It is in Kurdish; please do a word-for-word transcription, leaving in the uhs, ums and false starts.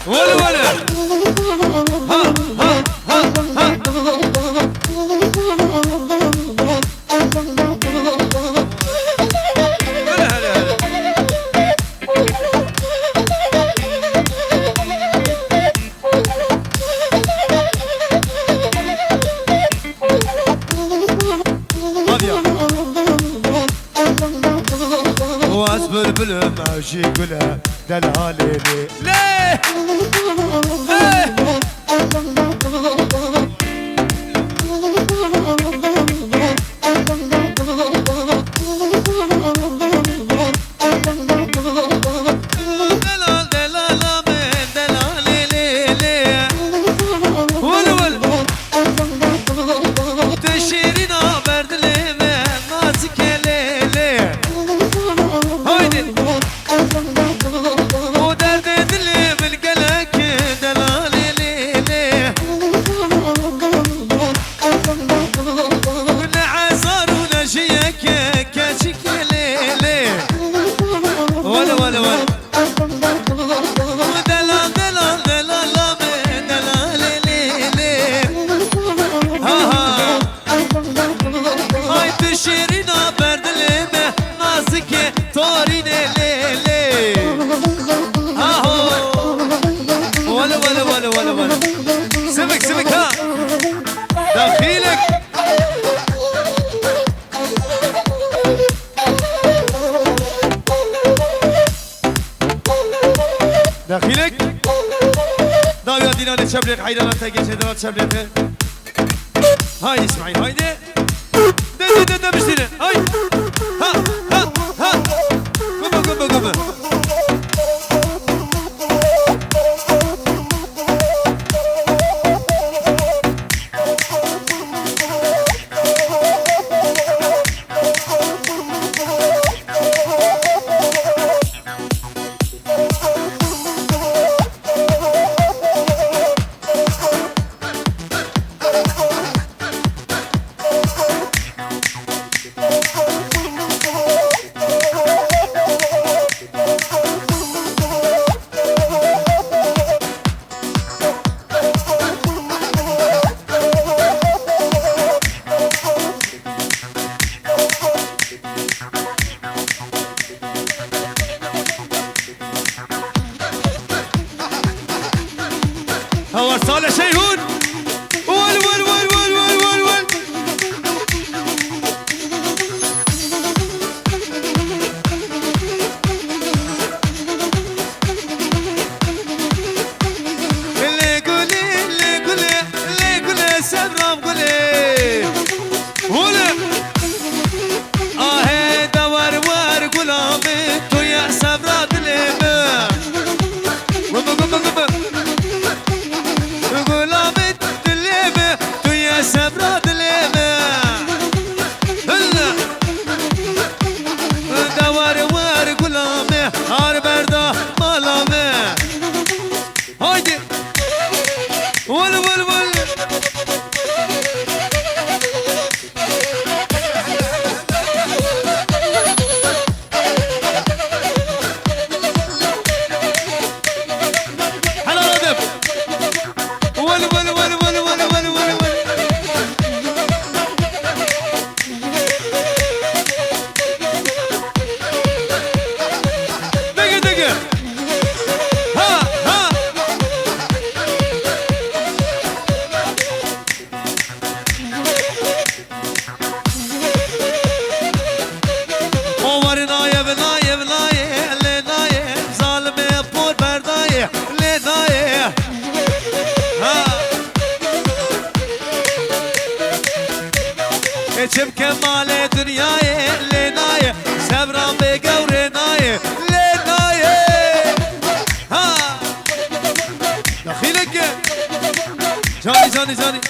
Wele, wele. Ha, ha, ha, ha. Hele, hele, hele. Hadi ya. Waz bülbülüm, ew jî gul e, delalê lê. Lê! Lê! Delal, delala min, delalê lê, lê. Wil, wil. Tu şêrîna ber dilê me, nazikê lê, lê. Haydi. O derdê dilê min gelek, delalê lê, lê. Ne ezar û ne jiyek, keçikê lê, lê. Wele, wele, wele. Delal, delal, delala min, delalê lê, lê. Ha, ha. Ay tu şêrîna ber dilê me, nazikê torînê lê, lê. Aho. Wele, wele, wele, wele, wele. Sivik, sivik ha. Dexîlek. Dexîlek. Dawiya dînanê çeblêx, heyrana te geçê dira çeblêxe. Haydi İsmail, haydi. De, de, de, de, biştîne. Haydi. Ha, ha, ha. Gume, gume, gume. Hewa Salih Şeyhun. Wal, wal, wal, wal, wal, wal, wal. Lê gulê, lê gulê, lê gulê Sevram gulê. Hûlê. Ahê dewar war gula min, tu ye sevra dilê min. Gubi, gubi, gubi. Gula min, dilê min, tu ye sevra dilê min. Hille. Dewar war gula min, har berda mala min. Haydi. Vul, vul, vul. Helal edip. Vul, vul, vul. Dege, dege. Ha, ha. O warî nayê, bi nayê, bi nayê, lê nayê. Zalimê por berdayê, lê nayê. Ha. Ê çimke malê dinyayê, lê nayê. Sevran bê gewrê nayê, lê nayê. Canî, canî.